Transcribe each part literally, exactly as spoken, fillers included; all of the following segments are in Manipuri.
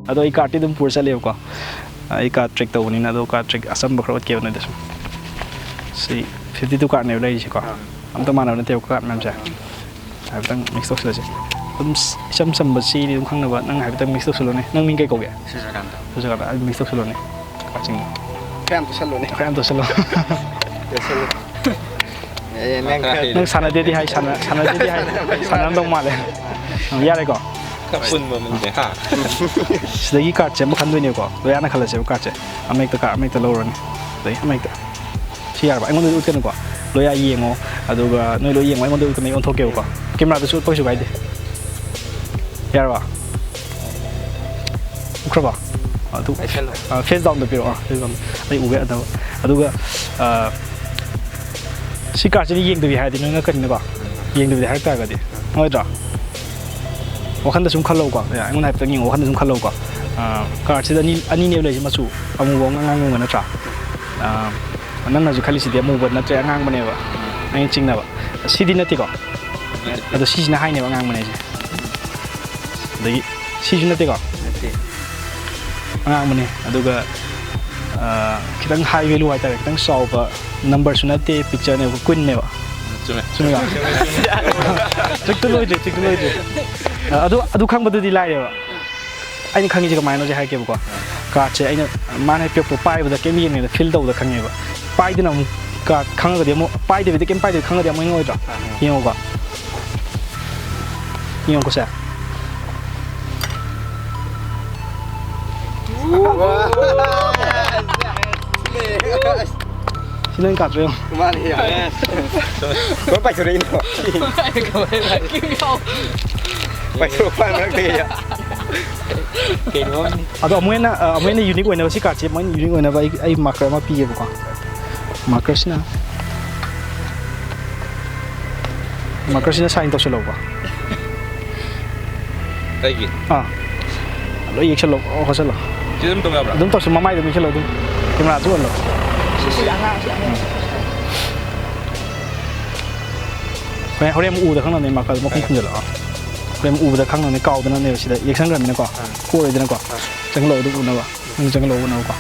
ꯑꯗꯣ ꯑꯩ ꯀꯥꯔꯠꯇꯤ ꯑꯗꯨꯝ ꯄꯨꯔ ꯆꯠꯂꯦꯕꯀꯣ꯫ ꯑꯩ ꯀꯥꯔꯠ ꯇ꯭ꯔꯤꯛ ꯇꯧꯕꯅꯤꯅ, ꯑꯗꯣ ꯀꯥꯔꯠ ꯇ꯭ꯔꯤꯛ ꯑꯆꯝꯕ ꯈꯔ ꯎꯠꯀꯦꯕ ꯅꯣꯏꯗ ꯁꯨꯝ꯫ ꯁꯤ ꯐꯤꯐꯇꯤ ꯇꯨ ꯀꯥꯔꯠꯅꯦꯕ ꯂꯩꯔꯤꯁꯦꯀꯣ꯫ ꯑꯝꯇ ꯃꯥꯟꯅꯕ ꯅꯠꯇꯦꯕ ꯀꯥꯔꯠ ꯃꯌꯥꯝꯁꯦ꯫ ꯍꯥꯏꯐꯦꯠꯇꯪ ꯃꯤꯛꯁ ꯇꯧꯁꯤꯜꯂꯁꯦ꯫ ꯑꯗꯨꯝ ꯏꯆꯝ ꯆꯝꯕ ꯆꯦꯅꯤ ꯑꯗꯨꯝ ꯈꯪꯅꯕ ꯅꯪ ꯍꯥꯏꯐꯦꯠꯇꯪ ꯃꯤꯛꯁ ꯇꯧꯁꯤꯜꯂꯣꯅꯦ꯫ ꯅꯪ ꯃꯤꯡ ꯀꯩ ꯀꯧꯒꯦ? ꯁꯨꯖꯀꯥꯟꯇ꯫ ꯁꯨꯖꯀꯥꯟꯇ꯫ ꯑꯗꯨ ꯃꯤꯛꯁ ꯇꯧꯁꯤꯜꯂꯣꯅꯦ꯫ ꯀꯥꯔꯠꯁꯤꯡꯗꯣ꯫ ꯈꯔ ꯌꯥꯝ ꯇꯧꯁꯜꯂꯣꯅꯦ꯫ ꯈꯔ ꯌꯥꯝ ꯇꯧꯁꯜꯂꯣ꯫ ꯇꯧꯁꯜꯂꯣ꯫ ꯑꯦ, ꯅꯪ ꯈꯔ ꯅꯪ ꯁꯥꯟꯅꯗꯦꯗꯤ ꯍꯥꯏ, ꯁꯥꯟꯅ-, ꯁꯥꯟꯅꯗꯦꯗꯤ ꯍꯥꯏ, ꯁꯥꯟꯅꯔꯝꯗꯧ ꯃꯥꯜꯂꯦ꯫ ꯎꯝ, ꯌꯥꯔꯦꯀꯣ? ꯈꯔ ꯄꯨꯟꯕ ꯃꯤꯅꯦ, ꯍꯥ? ꯁꯤꯗꯒꯤ ꯀꯥꯔꯠꯁꯦ ꯑꯃ ꯈꯟꯗꯣꯏꯅꯦꯕꯀꯣ꯫ ꯂꯣꯏ ꯌꯥꯅ ꯈꯜꯂꯁꯦꯕ ꯀꯥꯔꯠꯁꯦ꯫ ꯑꯃ ꯍꯦꯛꯇ ꯀꯥꯔꯠ ꯑꯃ ꯍꯦꯛꯇ ꯂꯧꯔꯅꯤ꯫ ꯑꯗꯩ ꯑꯃ ꯍꯦꯛꯇ꯫ ꯁꯤ ꯌꯥꯔꯕ? ꯑꯩꯉꯣꯟꯗꯗꯤ ꯎꯠꯀꯅꯨꯀꯣ꯫ ꯂꯣꯏ ꯌꯦꯡꯉꯣ꯫ ꯑꯗꯨꯒ ꯅꯣꯏ ꯂꯣꯏ ꯌꯦꯡꯉꯣ꯫ ꯑꯩꯉꯣꯟꯗ ꯎꯠꯀꯅꯨ꯫ ꯑꯩ ꯑꯣꯟꯊꯣꯛꯀꯦꯕꯀꯣ꯫ ꯀꯦꯃꯦꯔꯥꯗꯁꯨ ꯎꯠꯄ ꯀꯩꯁꯨ ꯀꯥꯏꯗꯦ꯫ ꯌꯥꯔꯕ? ꯎꯠꯈ꯭ꯔꯕ? ꯑꯗꯨ, ꯑꯩ ꯐꯦꯟ ꯂꯧ꯫ ꯑ, ꯐꯦꯁ ꯗꯥꯎꯟꯗ ꯄꯤꯔꯛꯑꯣ꯫ ꯑ, ꯐꯦꯁ ꯗꯥꯎꯟꯗ꯫ ꯑꯩ ꯎꯕ ꯌꯥꯗꯕ꯫ ꯑꯗꯨꯒ, ꯑ, ꯁꯤ ꯀꯥꯔꯠꯁꯤꯗꯤ ꯌꯦꯡꯗꯕꯤ ꯍꯥꯏꯔꯗꯤ ꯅꯣꯏ ꯉꯛꯀꯅꯤꯅꯀꯣ꯫ ꯌꯦꯡꯗꯕꯤꯗ ꯍꯥꯏꯔꯛ ꯇꯥꯔꯒꯗꯤ꯫ ꯉꯛꯑꯣꯏꯗ꯭ꯔꯣ? ꯋꯥꯈꯟꯗ ꯁꯨꯝ ꯈꯜꯂꯧꯀꯣ꯫ ꯑꯦ, ꯑꯩꯉꯣꯟꯗ ꯍꯥꯏꯐꯦꯠꯇꯪ ꯌꯦꯡꯉꯣ꯫ ꯋꯥꯈꯟꯗ ꯁꯨꯝ ꯈꯜꯂꯧꯀꯣ꯫ ꯑ, ꯀꯥꯔꯠꯁꯤꯗ ꯑꯅꯤ, ꯑꯅꯤꯅꯦꯕ ꯂꯩꯔꯤꯁꯦ ꯃꯆꯨ꯫ ꯑꯃꯨꯕ ꯑꯃꯒ ꯑꯉꯥꯡꯕ ꯑꯃꯒ ꯅꯠꯇ꯭ꯔꯥ? ꯑ, ꯅꯪꯅꯁꯨ ꯈꯜꯂꯤꯁꯤꯗꯤ ꯑꯃꯨꯕ ꯅꯠꯇ꯭ꯔꯦ, ꯑꯉꯥꯡꯕꯅꯦꯕ꯫ ꯑꯩꯅ ꯆꯤꯡꯅꯕ꯫ ꯁꯤꯗꯤ ꯅꯠꯇꯦꯀꯣ? ꯑꯗꯣ ꯁꯤꯁꯤꯅ ꯍꯥꯏꯅꯦꯕ ꯑꯉꯥꯡꯕꯅꯦ ꯍꯥꯏꯁꯦ꯫ ꯑꯗꯒꯤ ꯁꯤꯁꯨ ꯅꯠꯇꯦꯀꯣ? ꯅꯠꯇꯦ꯫ ꯑꯉꯥꯡꯕꯅꯦ꯫ ꯑꯗꯨꯒ, ꯑ, ꯈꯤꯇꯪ ꯍꯥꯏ ꯚꯦꯂꯨ ꯍꯥꯏꯇꯥꯔꯦ, ꯈꯤꯇꯪ ꯆꯥꯎꯕ ꯅꯝꯕꯔꯁꯨ ꯅꯠꯇꯦ, ꯄꯤꯛꯆꯔꯅꯦꯕ, ꯀꯨꯟꯅꯦꯕ꯫ ꯆꯨꯝꯃꯦ꯫ ꯆꯨꯝꯃꯦꯀꯣ? ꯇ꯭ꯔꯤꯛꯇꯨ ꯂꯣꯏꯗ꯭ꯔꯤ, ꯇ꯭ꯔꯤꯛꯇꯨ ꯂꯣꯏꯗ꯭ꯔꯤ꯫ ꯑ, ꯑꯗꯨ, ꯑꯗꯨ ꯈꯪꯕꯗꯨꯗꯤ ꯂꯥꯏꯔꯦꯕ꯫ ꯑꯩꯅ ꯈꯪꯉꯤꯁꯦ ꯀꯃꯥꯏꯅꯣ ꯍꯧꯖꯤꯛ ꯍꯥꯏꯔꯛꯀꯦꯕꯀꯣ꯫ ꯀꯥꯔꯠꯁꯦ ꯑꯩꯅ, ꯃꯥꯅ ꯍꯦꯛ ꯄꯤꯔꯛꯄ ꯄꯥꯏꯕꯗ ꯀꯩꯝ ꯌꯦꯡꯉꯦꯗ ꯐꯤꯜ ꯇꯧꯕꯗ ꯈꯪꯉꯦꯕ꯫ ꯄꯥꯏꯗꯅ ꯑꯃꯨꯛ ꯀꯥꯔꯠ ꯈꯪꯉꯒꯗꯤ ꯑꯃꯨꯛ, ꯄꯥꯏꯗꯕꯤꯗ ꯀꯩꯝ ꯄꯥꯏꯗꯕꯤ ꯈꯪꯉꯒꯗꯤ ꯑꯃꯨꯛ ꯌꯦꯡꯉꯣꯏꯗ꯭ꯔꯣ? ꯑꯥ꯫ ꯌꯦꯡꯉꯣꯀꯣ꯫ ꯌꯦꯡꯉꯣꯀꯣ ꯁꯦ꯫ ꯁꯤ ꯅꯪ ꯀꯥꯔꯠꯇꯣ ꯌꯦꯡꯉꯣ꯫ ꯃꯥꯅꯦ, ꯌꯥꯔꯦ꯫ ꯀꯃꯥꯏ ꯄꯥꯏꯊꯣꯔꯛꯏꯅꯣ? ꯄꯥꯏꯊꯣꯔꯛꯄ ꯃꯔꯛꯇꯒꯤ꯫ ꯀꯩꯅꯣ? ꯑꯗꯣ ꯑꯃꯨꯛ ꯍꯦꯟꯅ, ꯑ, ꯑꯃꯨꯛ ꯍꯦꯟꯅ ꯌꯨꯅꯤꯛ ꯑꯣꯏꯅꯕ ꯁꯤ ꯀꯥꯔꯠꯁꯦ ꯑꯃꯨꯛ ꯍꯦꯟꯅ ꯌꯨꯅꯤꯛ ꯑꯣꯏꯅꯕ ꯑꯩ, ꯑꯩ ꯃꯥꯔꯀꯔ ꯑꯃ ꯄꯤꯒꯦꯕꯀꯣ꯫ ꯃꯥꯔꯀꯔꯁꯤꯅ, ꯃꯥꯔꯀꯔꯁꯤꯅ ꯁꯥꯏꯟ ꯇꯧꯁꯜꯂꯣꯀꯣ꯫ ꯀꯩꯒꯤ? ꯑꯥ꯫ ꯂꯣꯏ ꯌꯦꯛꯁꯜꯂꯣ, ꯑꯣ, ꯈꯣꯠꯆꯜꯂꯣ꯫ ꯁꯤ ꯑꯗꯨꯝ ꯇꯧ ꯌꯥꯕ꯭ꯔꯥ? ꯑꯗꯨꯝ ꯇꯧꯁꯤ, ꯃꯃꯥꯏꯗ ꯑꯗꯨꯝ ꯌꯦꯛꯁꯜꯂꯣ ꯑꯗꯨꯝ꯫ ꯀꯦꯃꯦꯔꯥꯁꯨ ꯑꯣꯟꯂꯣ꯫ ꯁꯤ, ꯁꯤ ꯑꯉꯥꯡ, ꯁꯤ ꯑꯉꯥꯡ꯫ ꯍꯣꯔꯦꯟ, ꯍꯣꯔꯦꯟ ꯑꯃꯨꯛ ꯎꯗ ꯈꯪꯅꯕꯅꯦ ꯃꯥꯔꯀꯔꯗꯣ ꯃꯈꯨꯝ ꯈꯨꯝꯖꯜꯂꯣ꯫ ꯑꯥ꯫ ꯍꯣꯔꯦꯟ ꯎꯕꯗ ꯈꯪꯅꯕꯅꯦ, ꯀꯥꯎꯗꯅꯕꯅꯦꯕ, ꯁꯤꯗ ꯌꯦꯛꯁꯟꯈ꯭ꯔꯕꯅꯤꯅꯀꯣ꯫ ꯀꯣꯛꯑꯣꯏꯗꯅꯀꯣ꯫ ꯆꯪꯍꯜꯂꯛꯑꯣ, ꯑꯗꯨꯝ ꯎꯅꯕ꯫ ꯅꯪ ꯆꯪꯍꯜꯂꯛꯑꯣ, ꯎꯅꯕꯀꯣ꯫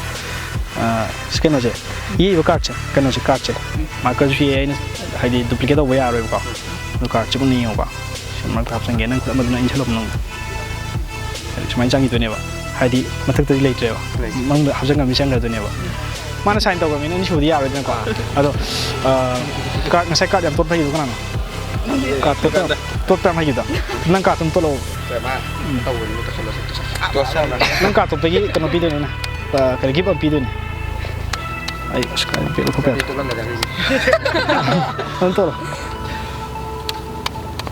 ꯑꯥ, ꯁꯤ ꯀꯩꯅꯣꯁꯦ, ꯌꯦꯛꯏꯕ cardꯁꯦ, ꯀꯩꯅꯣꯁꯦ, cardꯁꯦ, markerꯁꯨ ꯌꯦꯛꯑꯦ ꯑꯩꯅ, ꯍꯥꯏꯗꯤ duplicate ꯇꯧꯕ ꯌꯥꯔꯣꯏꯕꯀꯣ꯫ ꯑꯗꯣ cardꯁꯦ ꯎꯅ ꯌꯦꯡꯉꯣꯀꯣ꯫ ꯁꯤ ꯃꯔꯛꯇ ꯍꯥꯞꯆꯤꯟꯒꯦ, ꯅꯪ ꯈꯨꯠ ꯑꯃꯗꯨꯅ ꯏꯟꯁꯤꯜꯂꯣ ꯃꯅꯨꯡꯗ꯫ ꯁꯨꯃꯥꯏꯅ ꯆꯪꯈꯤꯗꯣꯏꯅꯦꯕ꯫ ꯍꯥꯏꯗꯤ ꯃꯊꯛꯇꯗꯤ ꯂꯩꯇ꯭ꯔꯦꯕ꯫ ꯂꯩꯇ꯭ꯔꯦ꯫ ꯃꯅꯨꯡꯗ ꯍꯥꯞꯆꯤꯟꯈ꯭ꯔꯕꯅꯤ, ꯆꯪꯈ꯭ꯔꯗꯣꯏꯅꯦꯕ꯫ ꯃꯥꯅ sign ꯇꯧꯈ꯭ꯔꯕꯅꯤꯅ ꯑꯅꯤꯁꯨꯕꯗꯤ ꯌꯥꯔꯣꯏꯗꯅꯀꯣ꯫ ꯑꯥ꯫ ꯑꯗꯣ, ꯑꯥ, card, ꯉꯁꯥꯏ card ꯌꯥꯝ ꯇꯣꯠꯄ ꯍꯩꯈꯤꯕꯗꯣ ꯀꯅꯥꯅꯣ? Card ꯇꯣꯠꯄ ꯌꯥꯝ, ꯇꯣꯠꯄ ꯌꯥꯝ ꯍꯩꯈꯤꯕꯗꯣ? ꯅꯪ card ꯑꯗꯨꯝ ꯇꯣꯠꯂꯛꯑꯣ꯫ ꯁꯦ, ꯃꯥ ꯎꯝ꯫ ꯇꯧꯕꯅꯤ, ꯇꯣꯠꯁꯜꯂꯣ, ꯁꯦ, ꯇꯣꯠꯁꯜꯂꯣ꯫ ꯇꯣꯠꯁꯜꯂꯣ꯫ ꯅꯪ card ꯇꯣꯠꯄꯒꯤ ꯀꯩꯅꯣ ꯄꯤꯗꯣꯏꯅꯦ, ꯅꯪ꯫ ꯑ, ꯀꯔꯤ, gift ꯑꯃ ꯄꯤꯗꯣꯏꯅꯦ꯫ ꯑꯩ, ꯑꯁ, ꯀꯥꯏ ꯄꯦꯠ ꯂꯧꯊꯣꯛꯄ ꯌꯥꯗꯦ꯫ ꯇꯣꯠꯂꯝꯗꯥꯏꯗ ꯑꯩꯈꯣꯏꯒꯤ꯫ ꯑꯗꯨꯝ ꯇꯣꯠꯂꯣ꯫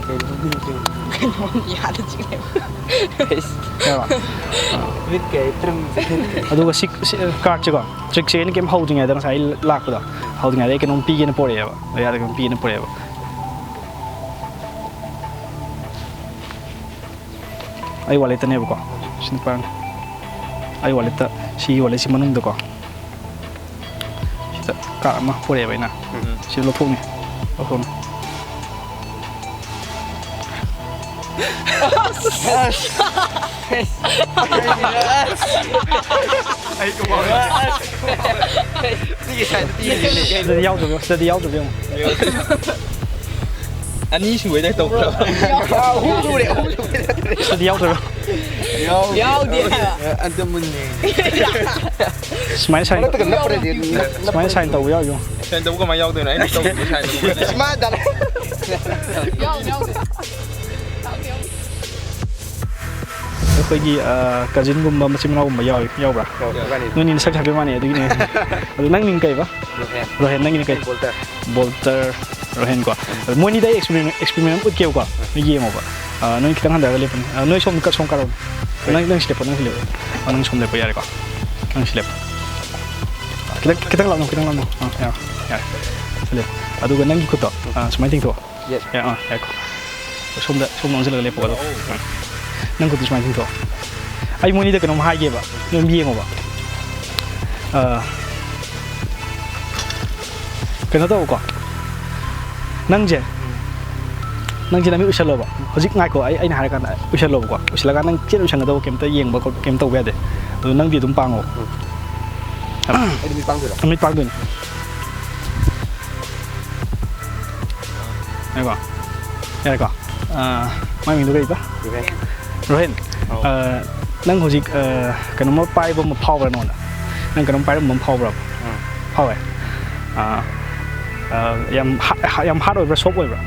ꯀꯩꯅꯣ, ꯌꯥꯗ ꯆꯤꯡꯉꯦ꯫ ꯌꯥꯔꯕ? ꯃꯤꯠꯀ ꯇ꯭ꯔꯪ꯫ ꯑꯗꯨꯒ ꯁꯤ, ꯁꯤ cardꯁꯦꯀꯣ, trickꯁꯦ ꯑꯩꯅ ꯀꯩꯝ ꯍꯧꯗ꯭ꯔꯤꯉꯩꯗ, ꯉꯁꯥꯏ ꯑꯩ ꯂꯥꯛꯄꯗꯣ, ꯍꯧꯗ꯭ꯔꯤꯉꯩꯗ ꯑꯩ ꯀꯩꯅꯣꯝ ꯄꯤꯒꯦꯅ ꯄꯣꯔꯛꯑꯦꯕ, ꯑꯌꯥꯗ ꯀꯩꯅꯣꯝ ꯄꯤꯒꯦꯅ ꯄꯣꯔꯛꯑꯦꯕ꯫ ꯑꯩ walletꯇꯅꯦꯕꯀꯣ, ꯁꯤ ꯅꯨꯄꯥꯅ꯫ ꯑꯩ walletꯇ, ꯁꯤꯒꯤ walletꯁꯤ ꯃꯅꯨꯡꯗꯀꯣ, ꯁꯤꯗ card ꯑꯃ ꯄꯨꯔꯛꯑꯦꯕ ꯑꯩꯅ꯫ ꯎꯝ꯫ ꯁꯤ ꯂꯧꯊꯣꯛꯅꯤ꯫ ꯂꯧꯊꯣꯛꯅꯤ꯫ ꯑꯩ ꯀꯃꯥꯏꯅ? ꯁꯤꯒꯤ sideꯇ ꯄꯤꯔꯤꯁꯤꯅꯦ꯫ ꯁꯤꯗꯗꯤ ꯌꯥꯎꯗꯕ, ꯁꯤꯗꯗꯤ ꯌꯥꯎꯗꯕ ꯌꯦꯡꯉꯣ꯫ ꯑꯅꯤ ꯁꯨꯕꯩꯗ ꯇꯧꯈ꯭ꯔꯕ꯫ ꯑꯍꯨꯝ ꯁꯨꯔꯦ, ꯑꯍꯨꯝ ꯁꯨꯔꯦ꯫ ꯁꯤꯗꯤ ꯌꯥꯎꯗ꯭ꯔꯣ? ꯌꯥꯎꯗꯦ ꯍꯥꯏꯕ꯫ ꯑꯝꯇ ꯃꯨꯟꯅ ꯌꯦꯡꯒꯦ꯫ ꯁꯨꯃꯥꯏꯅ sign ꯃꯔꯛꯇꯒ ꯅꯞꯄ꯭ꯔꯗꯤ, ꯅꯞ-, ꯁꯨꯃꯥꯏꯅ sign ꯇꯧꯕ ꯌꯥꯎ ꯌꯦꯡꯉꯣ꯫ Sign ꯇꯧꯕ ꯀꯃꯥꯏꯅ ꯌꯥꯎꯗꯣꯏꯅꯣ? ꯑꯩꯅ ꯇꯧꯕꯗꯤ sign ꯇꯧꯕ꯫ ꯏꯁ, ꯃꯥ ꯗꯥꯏꯔꯦꯛ꯫ ꯌꯥꯎꯗꯦ, ꯌꯥꯎꯗꯦ꯫ ꯑꯩꯈꯣꯏꯒꯤ, ꯑ, cousinꯒꯨꯝꯕ, ꯃꯆꯤꯟ ꯃꯅꯥꯎꯒꯨꯝꯕ ꯌꯥꯎ-, ꯌꯥꯎꯕ꯭ꯔꯥ? ꯌꯥꯎ-, ꯌꯥꯎꯅꯤ꯫ ꯅꯣꯏꯅꯤ ꯅꯁꯛ ꯍꯥꯏꯐꯦꯠ ꯃꯥꯟꯅꯩ, ꯑꯗꯨꯒꯤꯅꯦ꯫ ꯑꯗꯨ ꯅꯪ ꯃꯤꯡ ꯀꯩꯕ? ꯔꯣꯍꯦꯟ꯫ ꯔꯣꯍꯦꯟ, ꯅꯪꯒꯤꯅ ꯀꯩ? ꯕꯣꯜꯇꯔ꯫ ꯕꯣꯜꯇꯔ, ꯔꯣꯍꯦꯟ ꯀꯣ꯫ ꯑꯗꯨ ꯃꯣꯏꯅꯤꯗ ꯑꯩ experiment, experiment ꯑꯃ ꯎꯠꯀꯦꯕꯀꯣ꯫ ꯅꯣꯏ ꯌꯦꯡꯉꯣꯕ꯫ ꯑ, ꯅꯣꯏ ꯈꯤꯇꯪ ꯍꯟꯊꯔꯒ ꯂꯦꯞꯄꯨꯅꯦ꯫ ꯑ, ꯅꯣꯏ ꯁꯣꯝ ꯀ-, ꯁꯣꯝ ꯀꯥꯔꯛꯎꯅꯦ꯫ ꯅꯪ, ꯅꯪ ꯁꯤ ꯂꯦꯞꯄꯣ, ꯅꯪ ꯁꯤ ꯂꯦꯞꯄꯣ꯫ ꯑ, ꯅꯪ ꯁꯣꯝ ꯂꯦꯞꯄꯣ, ꯌꯥꯔꯦꯀꯣ? ꯅꯪ ꯁꯤ ꯂꯦꯞꯄꯣ꯫ ꯑ, ꯈꯤꯇꯪ, ꯈꯤꯇꯪ ꯂꯥꯞꯅ, ꯈꯤꯇꯪ ꯂꯥꯞꯅ꯫ ꯑ, ꯌꯥꯔꯦ, ꯌꯥꯔꯦ꯫ ꯁꯤ ꯂꯦꯞꯄꯣ꯫ ꯑꯗꯨꯒ ꯅꯪꯒꯤ ꯈꯨꯠꯇꯣ, ꯑ, ꯁꯨꯃꯥꯏꯅ ꯇꯤꯡꯊꯣꯛꯑꯣ꯫ ꯌꯦꯁ꯫ ꯌꯥ-, ꯑꯥ, ꯌꯥꯏꯀꯣ꯫ ꯁꯣꯝꯗ, ꯁꯣꯝ ꯑꯣꯟꯁꯤꯜꯂꯒ ꯂꯦꯞꯄꯣ ꯑꯗꯣ꯫ ꯑꯥ꯫ ꯅꯪ ꯈꯨꯠꯇꯨ ꯁꯨꯃꯥꯏꯅ ꯇꯤꯡꯊꯣꯛꯑꯣ꯫ ꯑꯩ ꯃꯣꯏꯅꯤꯗ ꯀꯩꯅꯣꯝ ꯍꯥꯏꯒꯦꯕ, ꯑꯗꯨꯝ ꯌꯦꯡꯉꯣꯕ꯫ ꯑꯥ, ꯀꯩꯅꯣ ꯇꯧꯀꯣ꯫ ꯅꯪꯁꯦ, ꯅꯪꯁꯦ ꯅꯃꯤꯠ ꯎꯏꯁꯜꯂꯣꯕ꯫ ꯍꯧꯖꯤꯛ ꯉꯥꯏꯈꯣ, ꯑꯩ, ꯑꯩꯅ ꯍꯥꯏꯔꯀꯥꯟꯗ ꯎꯏꯁꯜꯂꯣꯕꯀꯣ꯫ ꯎꯏꯁꯜꯂꯀꯥꯟꯗ ꯅꯪ ꯆꯦꯠ ꯎꯏꯁꯟꯒꯗꯧꯕ ꯀꯩꯝꯇ ꯌꯦꯡꯕ ꯈꯣꯠꯄ ꯀꯩꯝ ꯇꯧꯕ ꯌꯥꯗꯦ꯫ ꯑꯗꯨ ꯅꯪꯗꯤ ꯑꯗꯨꯝ ꯄꯥꯡꯉꯣ꯫ ꯑꯩꯗꯤ ꯃꯤꯠ ꯄꯥꯡꯗꯣꯏꯔꯣ? ꯅꯃꯤꯠ ꯄꯥꯡꯗꯣꯏꯅꯦ꯫ ꯌꯥꯔꯦꯀꯣ? ꯌꯥꯔꯦꯀꯣ? ꯑꯥ, ꯃꯥꯏ ꯃꯤꯡꯗꯣ ꯀꯩꯕ? ꯔꯣꯍꯦꯟ꯫ ꯔꯣꯍꯦꯟ, ꯑꯧ꯫ ꯑꯥ, ꯅꯪ ꯍꯧꯖꯤꯛ, ꯑꯥ, ꯀꯩꯅꯣꯝꯃ ꯄꯥꯏꯕ ꯑꯃ ꯐꯥꯎꯕ꯭ꯔꯥ ꯅꯉꯣꯟꯗ? ꯅꯪ ꯀꯩꯅꯣꯝ ꯄꯥꯏꯔꯝꯕ ꯑꯃ ꯐꯥꯎꯕ꯭ꯔꯥ? ꯎꯝ꯫ ꯐꯥꯎꯋꯦ? ꯑꯥ, ꯑꯥ, ꯌꯥꯝ ꯍꯥ-, ꯍꯥ-, ꯌꯥꯝ ꯍꯥꯔꯗ ꯑꯣꯏꯕ꯭ꯔꯥ, ꯁꯣꯐ ꯑꯣꯏꯕ꯭ꯔꯥ?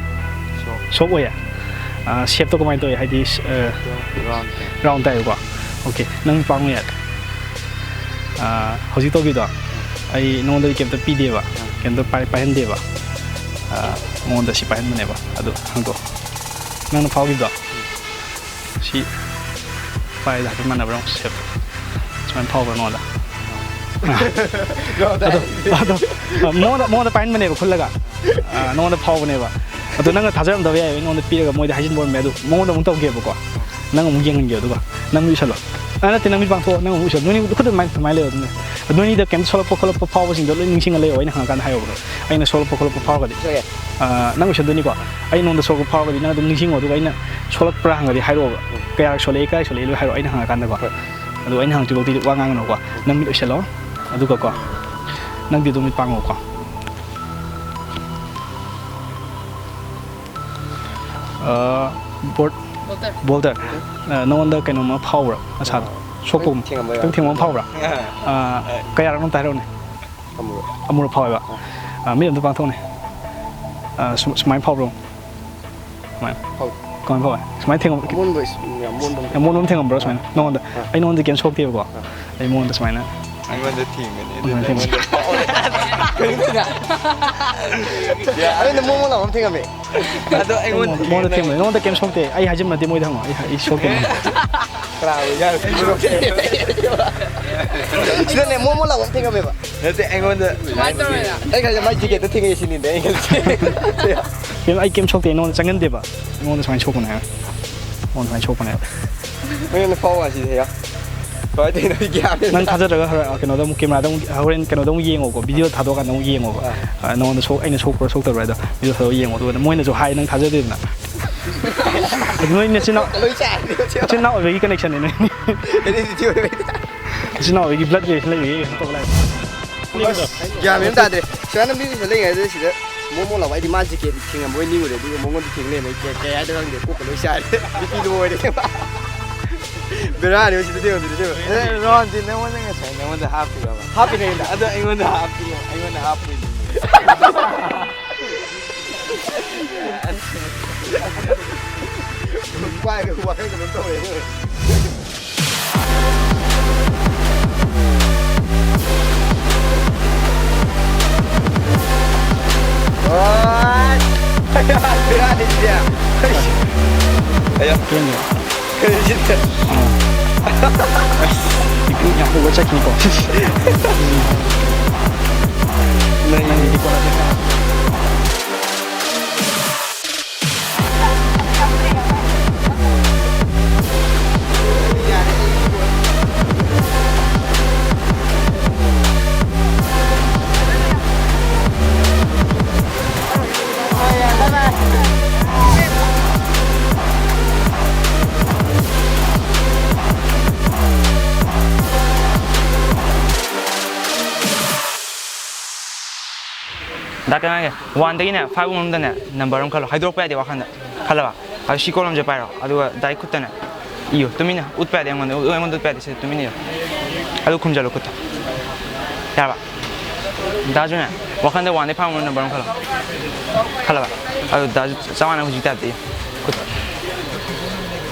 ꯁꯣꯐ꯫ ꯁꯣꯐ ꯑꯣꯏꯌꯦ? ꯑꯥ, ꯁꯦꯞꯇꯣ ꯀꯃꯥꯏꯅ ꯇꯧꯋꯤ? ꯍꯥꯏꯗꯤ, ꯑꯥ, ꯔꯥꯎꯟ ꯇꯥꯏ꯫ ꯔꯥꯎꯟ ꯇꯥꯏꯌꯦꯀꯣ? ꯑꯣꯀꯦ, ꯅꯪ ꯄꯥꯡꯉꯨ ꯌꯥꯔꯦ꯫ ꯑꯥ, ꯍꯧꯖꯤꯛ ꯇꯧꯈꯤꯕꯗꯣ, ꯎꯝ꯫ ꯑꯩ ꯅꯉꯣꯟꯗꯗꯤ ꯀꯩꯝꯇ ꯄꯤꯗꯦꯕ, ꯎꯝ꯫ ꯀꯩꯝꯇ ꯄꯥꯏ-, ꯄꯥꯏꯍꯟꯗꯦꯕ꯫ ꯑꯥ, ꯃꯉꯣꯟꯗ ꯁꯤ ꯄꯥꯏꯍꯟꯕꯅꯦꯕ꯫ ꯑꯗꯨ ꯍꯥꯡꯗꯣꯛꯑꯣ꯫ ꯅꯪꯅ ꯐꯥꯎꯈꯤꯕꯗꯣ? ꯎꯝ꯫ ꯁꯤ ꯄꯥꯏꯗ ꯍꯥꯏꯐꯦꯠ ꯃꯥꯟꯅꯕ꯭ꯔꯥ ꯌꯦꯡꯉꯣ, ꯁꯦꯞ꯫ ꯁꯨꯃꯥꯏꯅ ꯐꯥꯎꯕ꯭ꯔꯥ ꯅꯉꯣꯟꯗ? ꯑꯗꯣ, ꯑꯗꯣ, ꯑ, ꯃꯉꯣꯟꯗ, ꯃꯉꯣꯟꯗ ꯄꯥꯏꯍꯟꯕꯅꯦꯕ ꯈꯨꯜꯂꯒ꯫ ꯑ, ꯅꯉꯣꯟꯗ ꯐꯥꯎꯕꯅꯦꯕ꯫ ꯑꯗꯣ ꯅꯪꯅ ꯊꯥꯖꯔꯝꯗꯕ ꯌꯥꯏ, ꯑꯩꯉꯣꯟꯗ ꯄꯤꯔꯒ ꯃꯣꯏꯗ ꯍꯥꯏꯖꯤꯟꯕ ꯑꯣꯏꯔꯝꯃꯦ꯫ ꯑꯗꯨ ꯃꯉꯣꯟꯗ ꯑꯃꯨꯛ ꯇꯧꯒꯦꯕꯀꯣ꯫ ꯅꯪ ꯑꯃꯨꯛ ꯌꯦꯡꯍꯟꯒꯦ ꯑꯗꯨꯒ꯫ ꯅꯪ ꯎꯏꯁꯜꯂꯣ꯫ ꯑ, ꯅꯠꯇꯦ, ꯅꯪ ꯃꯤꯠ ꯄꯥꯡꯊꯣꯛꯑꯣ, ꯅꯪ ꯑꯃꯨꯛ ꯎꯏꯁꯜꯂꯣ꯫ ꯅꯣꯏꯅꯤ ꯈꯨꯠꯇ ꯑꯗꯨꯃꯥꯏꯅ, ꯑꯗꯨꯃꯥꯏꯅ ꯂꯩꯌꯣ ꯑꯗꯨꯝ꯫ ꯅꯣꯏꯅꯤꯗ ꯀꯩꯝꯇ ꯁꯣꯛꯂꯛꯄ ꯈꯣꯠꯂꯛꯄ ꯐꯥꯎꯕꯁꯤꯡꯗꯣ ꯂꯣꯏ ꯅꯤꯡꯁꯤꯡꯉ ꯂꯩꯌꯣ, ꯑꯩꯅ ꯍꯪꯉꯀꯥꯟꯗ ꯍꯥꯏꯌꯣꯕ꯫ ꯑꯩꯅ ꯁꯣꯛꯂꯛꯄ ꯈꯣꯠꯂꯛꯄ ꯐꯥꯎꯔꯒꯗꯤ꯫ ꯁꯣꯛꯑꯦ꯫ ꯑ, ꯅꯪ ꯎꯏꯁꯟꯗꯣꯏꯅꯤꯀꯣ꯫ ꯑꯩ ꯅꯉꯣꯟꯗ ꯁꯣꯛꯂꯛꯄ ꯐꯥꯎꯔꯒꯗꯤ ꯅꯪ ꯑꯗꯨꯝ ꯅꯤꯡꯁꯤꯡꯉꯣ, ꯑꯗꯨꯒ ꯑꯩꯅ ꯁꯣꯛꯂꯛꯄ꯭ꯔꯥ ꯍꯪꯉꯗꯤ ꯍꯥꯏꯔꯛꯑꯣꯕ꯫ ꯎꯝ꯫ ꯀꯌꯥꯔꯛ ꯁꯣꯛꯂꯛꯏ, ꯀꯥꯏ ꯁꯣꯛꯂꯛꯏ ꯂꯣꯏ ꯍꯥꯏꯔꯛꯑꯣ, ꯑꯩꯅ ꯍꯪꯉꯀꯥꯟꯗꯀꯣ꯫ ꯍꯣꯏ꯫ ꯑꯗꯨ ꯑꯩꯅ ꯍꯪꯉꯛꯇ꯭ꯔꯤꯐꯥꯎꯗꯤ ꯋꯥ ꯉꯥꯡꯒꯅꯨꯀꯣ꯫ ꯅꯪ ꯃꯤꯠ ꯎꯏꯁꯜꯂꯣ꯫ ꯑꯗꯨꯒꯀꯣ, ꯅꯪꯗꯤ ꯑꯗꯨꯝ ꯃꯤꯠ ꯄꯥꯡꯉꯣꯀꯣ꯫ ꯑ, ꯕꯣꯜ-, ꯕꯣꯜꯇꯔ꯫ ꯕꯣꯜꯇꯔ꯫ ꯑ, ꯅꯉꯣꯟꯗ ꯀꯩꯅꯣꯝꯃ ꯐꯥꯎꯕ꯭ꯔꯥ ꯅꯁꯥꯗ? ꯑ, ꯁꯣꯛꯄꯒꯨꯝ-, ꯈꯤꯇꯪ ꯊꯦꯡꯉꯝꯕ ꯌꯥꯎꯋꯦ꯫ ꯈꯤꯇꯪ ꯊꯦꯡꯕ ꯑꯃ ꯐꯥꯎꯕ꯭ꯔꯥ? ꯑ, ꯑ, ꯀꯌꯥꯔꯛꯅꯣ ꯑꯝꯇ ꯍꯥꯏꯔꯛꯎꯅꯦ꯫ ꯑꯃꯨꯔꯛ꯫ ꯑꯃꯨꯔꯛ ꯐꯥꯎꯋꯦꯕ? ꯑ꯫ ꯑ, ꯃꯤꯠ ꯑꯝꯇ ꯄꯥꯡꯊꯣꯛꯎꯅꯦ꯫ ꯑ, ꯁꯨꯝ-, ꯁꯨꯃꯥꯏꯅ ꯐꯥꯎꯕ꯭ꯔꯣ? ꯁꯨꯃꯥꯏꯅ꯫ ꯐꯥꯎ-꯫ ꯀꯃꯥꯏꯅ ꯐꯥꯎꯋꯦ? ꯁꯨꯃꯥꯏꯅ ꯊꯦꯡꯉꯝ-, ꯑꯃꯣꯟꯕ ꯏꯁ-, ꯌꯥꯝ ꯃꯣꯟꯕ ꯑꯃ ꯌꯥꯝ ꯃꯣꯟꯕ ꯑꯃ ꯊꯦꯡꯉꯝꯕ꯭ꯔꯣ ꯑ꯫ ꯁꯨꯃꯥꯏꯅ? ꯅꯉꯣꯟꯗ? ꯑ꯫ ꯑꯩ ꯅꯉꯣꯟꯗ ꯀꯩꯝ ꯁꯣꯛꯇꯦꯕꯀꯣ꯫ ꯑ꯫ ꯑꯩ ꯃꯉꯣꯟꯗ ꯁꯨꯃꯥꯏꯅ꯫ ꯑꯩꯉꯣꯟꯗ ꯊꯦꯡꯕꯅꯦ, ꯑꯗꯨꯗꯤ ꯑꯩꯉꯣꯟꯗ ꯊꯦꯡꯕꯅꯦ꯫ ꯑꯩꯉꯣꯟꯗ ꯐꯥꯎꯔꯦ꯫ ꯀꯩꯅꯣ ꯇꯧꯔꯤꯁꯦ? ꯑꯩꯉꯣꯟꯗ ꯃꯣꯟ ꯃꯣꯟ ꯂꯥꯎꯕ ꯑꯃ ꯊꯦꯡꯉꯝꯃꯦ꯫ ꯑꯗꯣ ꯑꯩꯉꯣꯟꯗ ꯃꯉꯣꯟꯗ ꯊꯦꯡꯕꯅꯦ꯫ ꯅꯉꯣꯟꯗ ꯀꯩꯝ ꯁꯣꯛꯇꯦ꯫ ꯑꯩ ꯍꯥꯏꯖꯤꯟꯕ ꯅꯠꯇꯦ, ꯃꯣꯏꯗ ꯍꯪꯉꯣ꯫ ꯑꯩ, ꯑꯩ ꯁꯣꯛꯇꯦ꯫ ꯀꯅꯥ ꯑꯣꯏꯖꯥꯠꯅꯣ? ꯁꯤꯗꯅꯦ ꯃꯣꯟ ꯃꯣꯟ ꯂꯥꯎꯕ ꯑꯃ ꯊꯦꯡꯉꯝꯃꯦꯕ꯫ ꯅꯠꯇꯦ, ꯑꯩꯉꯣꯟꯗ ꯁꯨꯃꯥꯏꯅ ꯇꯧꯔꯦ꯫ ꯑꯩ ꯈꯜꯂꯦ ꯃꯥꯏ ꯖꯦꯀꯦꯠꯇ ꯊꯦꯡꯉꯛꯑꯦ ꯁꯤꯅꯤꯗ ꯑꯩ ꯈꯜꯂꯤꯁꯦ꯫ ꯀꯩꯝ, ꯑꯩ ꯀꯩꯝ ꯁꯣꯛꯇꯦ, ꯅꯉꯣꯟꯗ ꯆꯪꯍꯟꯗꯦꯕ꯫ ꯑꯩꯉꯣꯟꯗ ꯁꯨꯃꯥꯏꯅ ꯁꯣꯛꯄꯅꯦ ꯍꯥꯏꯕ꯫ ꯑꯩꯉꯣꯟꯗ ꯁꯨꯃꯥꯏꯅ ꯁꯣꯛꯄꯅꯦꯕ꯫ ꯅꯣꯏꯅ ꯐꯥꯎ ꯍꯥꯏꯁꯤꯗꯤ ꯍꯦꯛ꯫ ꯀꯃꯥꯏꯅ ꯇꯧꯔꯤꯅꯣ ꯑꯩ ꯒ꯭ꯌꯥꯟ ꯃꯦꯟ ꯅꯪ ꯇꯥꯗꯦ꯫ ꯊꯥꯖꯗ꯭ꯔꯒ ꯍꯣꯔꯦꯟ, ꯑ, ꯀꯩꯅꯣꯗ ꯑꯃꯨꯛ camera ꯗ ꯑꯃꯨꯛ, ꯍꯣꯔꯦꯟ ꯀꯩꯅꯣꯗ ꯑꯃꯨꯛ ꯌꯦꯡꯉꯣꯀꯣ, video ꯊꯥꯗꯣꯛꯑꯀꯥꯟꯗ ꯑꯃꯨꯛ ꯌꯦꯡꯉꯣꯕ꯫ ꯑꯥ꯫ ꯑ, ꯅꯉꯣꯟꯗ ꯁꯣꯛ-, ꯑꯩꯅ ꯁꯣꯛꯄ꯭ꯔꯥ ꯁꯣꯛꯇꯕ꯭ꯔꯥ ꯍꯥꯏꯗꯣ video ꯊꯥꯗꯣꯛꯑ ꯌꯦꯡꯉꯣ꯫ ꯑꯗꯨꯒ ꯃꯣꯏꯅꯁꯨ ꯍꯥꯏ, ꯅꯪ ꯊꯥꯖꯗꯦꯗꯅ꯫ ꯅꯣꯏ ꯅꯆꯤꯟ ꯏꯅꯥꯎ, ꯂꯣꯏ ꯆꯥꯏ꯫ ꯅꯆꯤꯟ ꯏꯅꯥꯎ ꯑꯣꯏꯕꯒꯤ connection ꯅꯦ ꯅꯣꯏ꯫ Heredity ꯑꯣꯏꯕꯩ꯫ ꯅꯆꯤꯟ ꯏꯅꯥꯎ ꯑꯣꯏꯕꯒꯤ blood relation ꯂꯩꯕꯒꯤ꯫ ꯑꯁ, ꯒ꯭ꯌꯥꯟ ꯃꯦꯟ ꯑꯃ ꯇꯥꯗ꯭ꯔꯦ꯫ ꯁꯨꯃꯥꯏꯅ ꯃꯤ ꯁꯤꯗ ꯂꯩꯉꯩꯗ ꯁꯤꯗ ꯃꯣꯃꯣ ꯂꯥꯎꯕ꯫ ꯑꯩꯗꯤ ꯃꯥ jacket ꯊꯦꯡꯉꯝꯕꯣꯏ ꯅꯤꯡꯉꯨꯔꯦ, ꯑꯗꯨꯒ ꯃꯉꯣꯟꯗ ꯊꯦꯡ ꯂꯩꯔꯝꯃꯦ꯫ ꯀꯩ ꯀꯩ ꯍꯥꯏꯗꯣꯏꯅꯣ ꯈꯪꯗꯦ꯫ ꯀꯣꯛꯀ ꯂꯣꯏ ꯆꯥꯏꯔꯦ꯫ ꯕꯤꯄꯤ low ꯑꯣꯏꯔꯦ꯫ ꯕꯦꯔꯥꯅꯤ ꯁꯤꯗ ꯊꯦꯡꯉꯝꯗ꯭ꯔꯤꯁꯦ꯫ ꯑꯦ, ꯔꯣꯍꯟꯗꯤ ꯅꯉꯣꯟꯗ ꯉꯁꯥꯏ ꯅꯉꯣꯟꯗ ꯍꯥꯞꯄꯤꯔꯕ? ꯍꯥꯞꯄꯤꯅꯦ ꯑꯩꯅ꯫ ꯑꯗꯣ ꯑꯩꯉꯣꯟꯗ ꯍꯥꯞꯄꯤꯌꯣ, ꯑꯩꯉꯣꯟꯗ ꯍꯥꯞꯄꯤꯌꯣ꯫ ꯄꯥꯏꯒ ꯋꯥꯈꯜ ꯀꯩꯅꯣꯝ ꯇꯧꯔꯦ꯫ ꯑꯣꯏ꯫ ꯕꯦꯔꯥꯅꯤ ꯁꯤꯗꯤ꯫ ꯑꯌꯥ꯫ ꯀꯩꯅꯣ ꯁꯤꯗꯤ? ꯏꯄꯨ ꯌꯥꯝ ꯄꯨꯒ ꯆꯠꯈꯤꯀꯣ꯫ ꯅꯪꯒꯤꯗꯤ ꯀꯣꯟꯅ ꯆꯠꯈ꯭ꯔꯦ꯫ ꯗꯥ ꯀꯩꯅꯣꯒꯤ ꯋꯥꯟꯗꯒꯤꯅꯦ ꯐꯥꯏꯚ ꯃꯅꯨꯡꯗꯅꯦ ꯅꯝꯕꯔ ꯑꯃ ꯈꯜꯂꯣ꯫ ꯍꯥꯏꯗꯣꯔꯛꯄ ꯌꯥꯗꯦ ꯋꯥꯈꯟꯗ꯫ ꯈꯜꯂꯕ? ꯑꯗꯨ ꯁꯤ ꯀꯣꯂꯝꯁꯦ ꯄꯥꯏꯔꯣ꯫ ꯑꯗꯨꯒ ꯗꯥꯏ ꯈꯨꯠꯇꯅꯦ ꯏꯌꯨ꯫ ꯇꯨꯃꯤꯟꯅ ꯎꯠꯄ ꯌꯥꯗꯦ ꯑꯩꯉꯣꯟꯗ꯫ ꯑꯩꯉꯣꯟꯗ ꯎꯠꯄ ꯌꯥꯗꯦ꯫ ꯁꯤ ꯇꯨꯃꯤꯟꯅ ꯏꯌꯨ꯫ ꯑꯗꯨ ꯈꯨꯝꯖꯜꯂꯨ ꯈꯨꯠꯇ꯫ ꯌꯥꯔꯕ? ꯗꯥꯁꯨꯅꯦ ꯋꯥꯈꯟꯗ ꯋꯥꯟꯗꯒꯤ ꯐꯥꯏꯚ ꯃꯅꯨꯡꯗ ꯅꯝꯕꯔ ꯑꯃ ꯈꯜꯂꯣ꯫ ꯈꯜꯂꯕ? ꯑꯗꯨ ꯗꯥꯁꯨ ꯆꯞ ꯃꯥꯟꯅ ꯍꯧꯖꯤꯛ ꯇꯥꯏꯞꯇ ꯏꯌꯨ꯫ ꯈꯨꯠꯇ꯫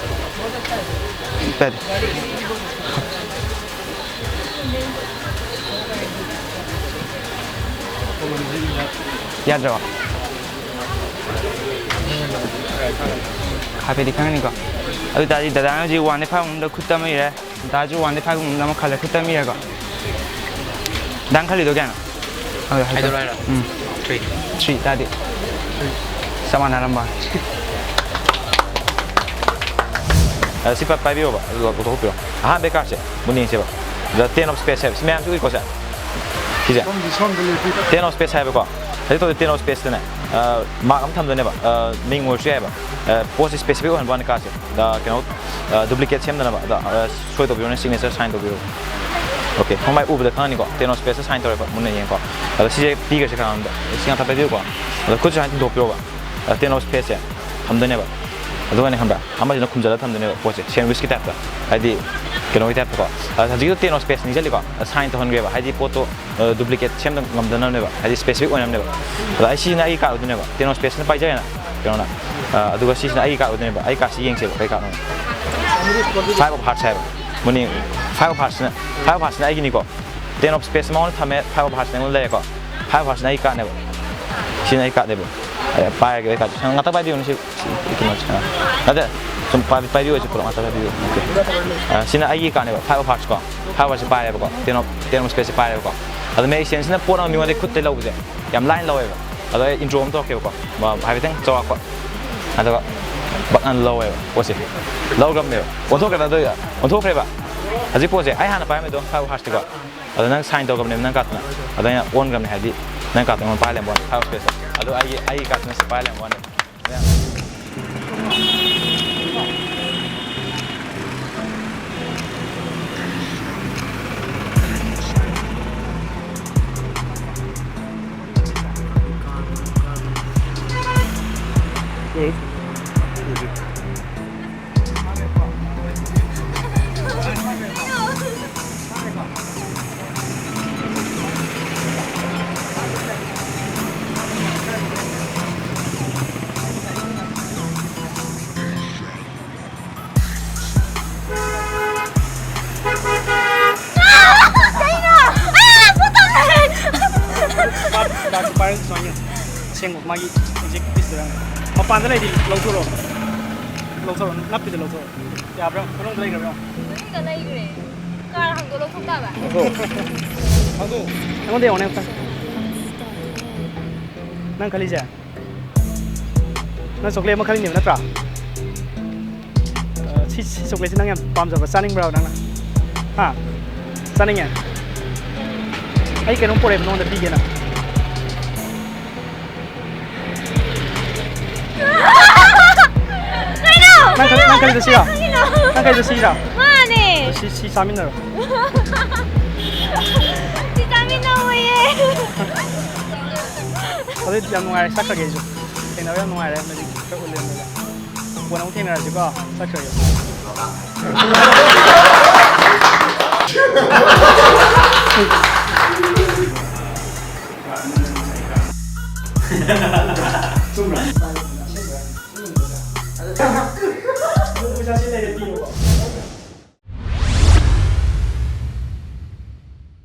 ꯎꯠꯄ ꯌꯥꯗꯦ꯫ ꯌꯥꯗ꯭ꯔꯕ? ꯍꯥꯏꯐꯦꯠꯇꯤ ꯈꯪꯒꯅꯤꯀꯣ꯫ ꯑꯗꯨ ꯇꯥꯔꯗꯤ ꯗꯗꯥꯅ ꯍꯧꯖꯤꯛ ꯋꯥꯟꯗꯒꯤ ꯐꯥꯏꯚ ꯃꯅꯨꯡꯗ ꯈꯨꯠꯇ ꯑꯃ ꯏꯔꯦ, ꯗꯗꯥꯁꯨ ꯋꯥꯟꯗꯒꯤ ꯐꯥꯏꯚ ꯃꯅꯨꯡꯗ ꯑꯃ ꯈꯜꯂꯦ, ꯈꯨꯠꯇ ꯑꯃ ꯏꯔꯦꯀꯣ꯫ ꯗꯥꯅ ꯈꯜꯂꯤꯗꯣ ꯀꯌꯥꯅꯣ? ꯑꯗꯨ ꯍꯥꯏꯐꯦꯠ-, ꯍꯥꯏꯗꯣꯔꯛꯑꯣ ꯍꯥꯏꯔꯣ? ꯎꯝ꯫ Three. ꯇꯥꯗꯤ ꯆꯞ ꯃꯥꯟꯅꯔꯝꯕ꯫ ꯑ, ꯁꯤ ꯄꯥ-, ꯄꯥꯏꯕꯤꯌꯣꯕ, ꯑꯗꯨꯒ ꯂꯧꯊꯣꯛꯄꯤꯔꯣ꯫ ꯑꯍꯥꯟꯕꯩ cardꯁꯦ ꯃꯨꯟꯅ ꯌꯦꯡꯁꯦꯕ꯫ The ten of spades ꯍꯥꯏꯕ ꯁꯤ ꯃꯌꯥꯝꯁꯤ ꯎꯏꯀꯣ ꯁꯦ? ꯁꯤꯁꯦ ten of spades ꯍꯥꯏꯕꯀꯣ꯫ ꯍꯧꯖꯤꯛ ꯇꯧꯗꯣꯏ ten of spadeꯁꯇꯅꯦ ꯃꯥꯔꯛ ꯑꯃ ꯊꯝꯗꯣꯏꯅꯦꯕ, ꯃꯤꯡ ꯑꯣꯏꯔꯁꯨ ꯌꯥꯏꯑꯕ꯫ ꯄꯣꯠꯁꯦ ꯁ꯭ꯄꯦꯁꯤꯐꯤꯛ ꯑꯣꯏꯍꯟꯕ ꯋꯥꯅꯤ ꯀꯥꯔꯠꯁꯦ꯫ ꯀꯩꯅꯣ, ꯗꯨꯄ꯭ꯂꯤꯀꯦꯠ ꯁꯦꯝꯗꯅꯕ꯫ ꯑꯗ ꯁꯣꯏ ꯇꯧꯕꯤꯔꯣꯅꯦ, ꯁꯤꯒꯅꯦꯆꯔ ꯁꯥꯏꯟ ꯇꯧꯕꯤꯔꯣ꯫ ꯑꯣꯀꯦ, ꯃꯃꯥꯏ ꯎꯕꯗ ꯈꯪꯉꯅꯤꯀꯣ, ꯇꯦꯟ ꯑꯣꯐ ꯁ꯭ꯄꯦꯁꯇ ꯁꯥꯏꯟ ꯇꯧꯔꯦꯕ꯫ ꯃꯨꯟꯅ ꯌꯦꯡꯉꯣꯀꯣ꯫ ꯑꯗ ꯁꯤꯁꯦ ꯄꯤꯈ꯭ꯔꯁꯦ ꯀꯅꯥꯅꯣꯝꯗ꯫ ꯁꯤ ꯉꯥꯛꯇ ꯄꯥꯏꯕꯤꯌꯨꯀꯣ꯫ ꯑꯗ ꯈꯨꯠꯁꯦ ꯁꯨꯃꯥꯏꯅ ꯇꯤꯡꯊꯣꯛꯄꯤꯔꯣꯕ꯫ ꯑꯗ ꯇꯦꯟ ꯑꯣꯐ ꯁ꯭ꯄꯦꯁꯁꯦ ꯊꯝꯗꯣꯏꯅꯦꯕ꯫ ꯑꯗꯨꯒꯅꯦ ꯈꯪꯕ꯭ꯔꯥ, ꯑꯃꯁꯤꯅ ꯈꯨꯝꯖꯤꯜꯂ ꯊꯝꯗꯣꯏꯅꯦꯕ ꯄꯣꯠꯁꯦ, ꯁꯦꯟꯋꯤꯁꯀꯤ ꯇꯥꯏꯞꯇ, ꯍꯥꯏꯗꯤ ꯀꯩꯅꯣꯒꯤ ꯇꯥꯏꯞꯇꯀꯣ꯫ ꯑꯗ ꯍꯧꯖꯤꯛꯀꯤꯗꯣ ꯇꯦꯟ ꯑꯣꯐ ꯁ꯭ꯄꯦꯁ ꯅꯤꯡꯁꯤꯜꯂꯤꯀꯣ, ꯁꯥꯏꯟ ꯇꯧꯍꯟꯈ꯭ꯔꯦꯕ, ꯍꯥꯏꯗꯤ ꯄꯣꯠꯇꯣ ꯗꯨꯄ꯭ꯂꯤꯀꯦꯠ ꯁꯦꯝꯗ ꯉꯝꯗꯅꯕꯅꯦꯕ, ꯍꯥꯏꯗꯤ ꯁ꯭ꯄꯦꯁꯤꯐꯤꯛ ꯑꯣꯏꯅꯕꯅꯦꯕ꯫ ꯑꯗ ꯑꯩ ꯁꯤꯁꯤꯅ ꯑꯩꯒꯤ ꯀꯥꯔꯠ ꯑꯣꯏꯗꯣꯏꯅꯦꯕ, ꯇꯦꯟ ꯑꯣꯐ ꯁ꯭ꯄꯦꯁꯁꯤꯅ ꯄꯥꯏꯖꯔꯦꯅ ꯀꯩꯅꯣꯅ꯫ ꯑꯗꯨꯒ ꯁꯤꯁꯤꯅ ꯑꯩꯒꯤ ꯀꯥꯔꯠ ꯑꯣꯏꯗꯣꯏꯅꯦꯕ꯫ ꯑꯩ ꯀꯥꯔꯠꯁꯤ ꯌꯦꯡꯁꯦꯕ ꯀꯩ ꯀꯥꯔꯠꯅꯣ꯫ ꯐꯥꯏꯚ ꯑꯣꯐ ꯍꯥꯔꯠꯁ ꯍꯥꯏꯕ꯫ ꯃꯨꯟꯅ ꯌꯦꯡꯉꯨ꯫ ꯐꯥꯏꯚ ꯑꯣꯐ ꯍꯥꯔꯠꯁꯤꯅ, ꯐꯥꯏꯚ ꯑꯣꯐ ꯍꯥꯔꯠꯁꯤꯅ ꯑꯩꯒꯤꯅꯤꯀꯣ꯫ ꯇꯦꯟ ꯑꯣꯐ ꯁ꯭ꯄꯦꯁ ꯃꯉꯣꯟꯗ ꯊꯝꯃꯦ, ꯐꯥꯏꯚ ꯑꯣꯐ ꯍꯥꯔꯠꯁ ꯑꯩꯉꯣꯟꯗ ꯂꯩꯔꯦꯀꯣ꯫ ꯐꯥꯏꯚ ꯑꯣꯐ ꯍꯥꯔꯠꯁꯅ ꯑꯩ ꯀꯥꯔꯠꯅꯦꯕ꯫ ꯁꯤꯅ ꯑꯩ ꯀꯥꯔꯠꯅꯦꯕ꯫ ꯑꯦ, ꯄꯥꯏꯔꯒꯦ, ꯑꯩ ꯀꯥꯔꯠꯁꯦ꯫ ꯉꯥꯛꯇ ꯄꯥꯏꯕꯤꯌꯨꯅꯦ ꯁꯤ, ꯁꯤ ꯀꯩꯅꯣꯁꯦ꯫ ꯑꯥ꯫ ꯅꯠꯇꯦ, ꯁꯨꯝ ꯄꯥꯏꯕꯤ-, ꯄꯥꯏꯕꯤꯌꯨ, ꯁꯤ ꯄꯨꯂꯞ ꯉꯥꯛꯇ ꯄꯥꯏꯕꯤꯌꯨ꯫ ꯑꯣꯀꯦ꯫ ꯑꯥ, ꯁꯤꯅ ꯑꯩꯒꯤ ꯀꯥꯔꯠꯅꯦꯕ, ꯐꯥꯏꯚ ꯑꯣꯐ ꯍꯥꯔꯠꯁꯀꯣ꯫ ꯐꯥꯏꯚ ꯑꯣꯐ ꯍꯥꯔꯠꯁꯦ ꯄꯥꯏꯔꯦꯕꯀꯣ꯫ ꯇꯦꯟ ꯑꯣꯐ, ꯇꯦꯟ ꯑꯣꯐ ꯁ꯭ꯄꯦꯁꯁꯦ ꯄꯥꯏꯔꯦꯕꯀꯣ꯫ ꯑꯗꯣ ꯃꯦ ꯁꯦꯟꯁꯤꯅ ꯄꯣꯠ ꯑꯃ ꯃꯤꯉꯣꯟꯗ ꯈꯨꯠꯇ ꯂꯧꯕꯁꯦ ꯌꯥꯝ ꯂꯥꯏꯅ ꯂꯧꯋꯦꯕ꯫ ꯑꯗꯣ ꯑꯩ ꯏꯟꯇ꯭ꯔꯣ ꯑꯃ ꯇꯧꯔꯛꯀꯦꯕꯀꯣ꯫ ꯃ-, ꯍꯥꯏꯐꯦꯠꯇꯪ ꯆꯥꯎꯔꯥꯛꯄ꯫ ꯑꯗꯨꯒ ꯕꯛ ꯑꯅ ꯂꯧꯋꯦꯕ ꯄꯣꯠꯁꯦ꯫ ꯂꯧꯈ꯭ꯔꯕꯅꯦꯕ꯫ ꯑꯣꯟꯊꯣꯛꯈ꯭ꯔꯦꯕ ꯑꯗꯨ, ꯑꯣꯟꯊꯣꯛꯈ꯭ꯔꯦꯕ꯫ ꯍꯧꯖꯤꯛ ꯄꯣꯠꯁꯦ ꯑꯩ ꯍꯥꯟꯅ ꯄꯥꯏꯔꯝꯃꯤꯗꯣ ꯐꯥꯏꯚ ꯑꯣꯐ ꯍꯥꯔꯠꯁꯇꯤꯀꯣ꯫ ꯑꯗꯣ ꯅꯪ ꯁꯥꯏꯟ ꯇꯧꯈ꯭ꯔꯕꯅꯦꯕ ꯅꯪ ꯀꯥꯔꯠꯇꯨꯅ꯫ ꯑꯗꯣ ꯑꯩꯅ ꯑꯣꯟꯈ꯭ꯔꯕꯅꯦ, ꯍꯥꯏꯗꯤ ꯅꯪ ꯀꯥꯔꯠꯇꯣ ꯑꯩꯉꯣꯟꯗ ꯄꯥꯏ ꯂꯩꯔꯝꯕ ꯋꯥꯅꯤ, ꯐꯥꯏꯚ ꯑꯣꯐ ꯁ꯭ꯄꯦꯁꯇ꯫ ꯑꯗꯣ ꯑꯩꯒꯤ, ꯑꯩꯒꯤ ꯀꯥꯔꯠꯇꯨꯅ ꯁꯤ ꯄꯥꯏ ꯂꯩꯔꯝꯕ ꯋꯥꯅꯤ꯫ ꯀꯩꯅꯣ? ꯑꯥ! ꯄꯨꯊꯣꯛꯈ꯭ꯔꯦ! ꯗꯥꯛ, ꯗꯥꯛ ꯄꯥꯏꯔꯒ ꯁꯨꯃꯥꯏꯅ ꯁꯦꯡꯉꯣ, ꯃꯥꯒꯤ ꯑꯦꯛꯖꯦꯛ ꯄꯤꯁꯇꯨꯗ꯫ ꯃꯄꯥꯟꯗ ꯂꯩꯔꯗꯤ ꯂꯧꯊꯣꯔꯛꯑꯣ꯫ ꯂꯧꯊꯣꯔꯛꯑꯣ, ꯅꯞꯄꯤꯗꯣ ꯂꯧꯊꯣꯔꯛꯑꯣ꯫ ꯌꯥꯕ꯭ꯔꯥ? ꯃꯅꯨꯡꯗ ꯂꯩꯈ꯭ꯔꯕ꯭ꯔꯥ? ꯃꯅꯨꯡꯗ ꯂꯩꯈ꯭ꯔꯦ꯫ ꯀꯥꯔ ꯍꯥꯡꯗꯣꯛꯑ ꯂꯧꯊꯣꯛ ꯇꯥꯕ꯫ ꯍꯥꯡꯗꯣꯛꯑꯣ꯫ ꯑꯩꯉꯣꯟꯗ ꯌꯦꯡꯉꯣꯅꯦ ꯑꯝꯇ꯫ ꯅꯪ ꯈꯜꯂꯤꯁꯦ? ꯅꯪ ꯆꯣꯀ꯭ꯂꯦꯠ ꯑꯃ ꯈꯜꯂꯤꯅꯦꯕ ꯅꯠꯇ꯭ꯔꯥ? ꯑ, ꯁꯤ, ꯁꯤ ꯆꯣꯀ꯭ꯂꯦꯠꯁꯤ ꯅꯪ ꯌꯥꯝ ꯄꯥꯝꯖꯕ꯭ꯔꯥ? ꯆꯥꯅꯤꯡꯕ꯭ꯔꯥ ꯅꯪꯅ? ꯍꯥ? ꯆꯥꯅꯤꯡꯉꯦ? ꯑꯩ ꯀꯩꯅꯣꯝ ꯄꯣꯔꯛꯑꯦꯕ ꯅꯉꯣꯟꯗ ꯄꯤꯒꯦꯅ꯫ ꯅꯪ ꯀꯔꯤ, ꯅꯪ ꯀꯔꯤ ꯆꯠꯁꯤꯔꯣ? ꯀꯩꯅꯣ? ꯅꯪ ꯀꯔꯤ ꯆꯠꯁꯤꯔꯣ? ꯃꯥꯅꯦ꯫ ꯁꯤ, ꯁꯤ ꯆꯥꯃꯤꯟꯅꯔꯣ꯫ ꯁꯤ ꯆꯥꯃꯤꯟꯅꯧꯌꯦ꯫ ꯑꯗꯨꯗꯤ ꯌꯥꯝ ꯅꯨꯡꯉꯥꯏꯔꯦ, ꯆꯠꯈ꯭ꯔꯒꯦ ꯑꯩꯁꯨ꯫ ꯊꯦꯡꯅꯕ ꯌꯥꯝ ꯅꯨꯡꯉꯥꯏꯔꯦ, ꯃꯦꯖꯤꯛ ꯈꯔ ꯎꯠꯂꯦ ꯃꯣꯏꯗ꯫ ꯀꯣꯟꯅ ꯑꯃꯨꯛ ꯊꯦꯡꯅꯔꯁꯤꯀꯣ, ꯆꯠꯈ꯭ꯔꯒꯦ꯫ ꯆꯨꯝꯕ꯭ꯔꯥ?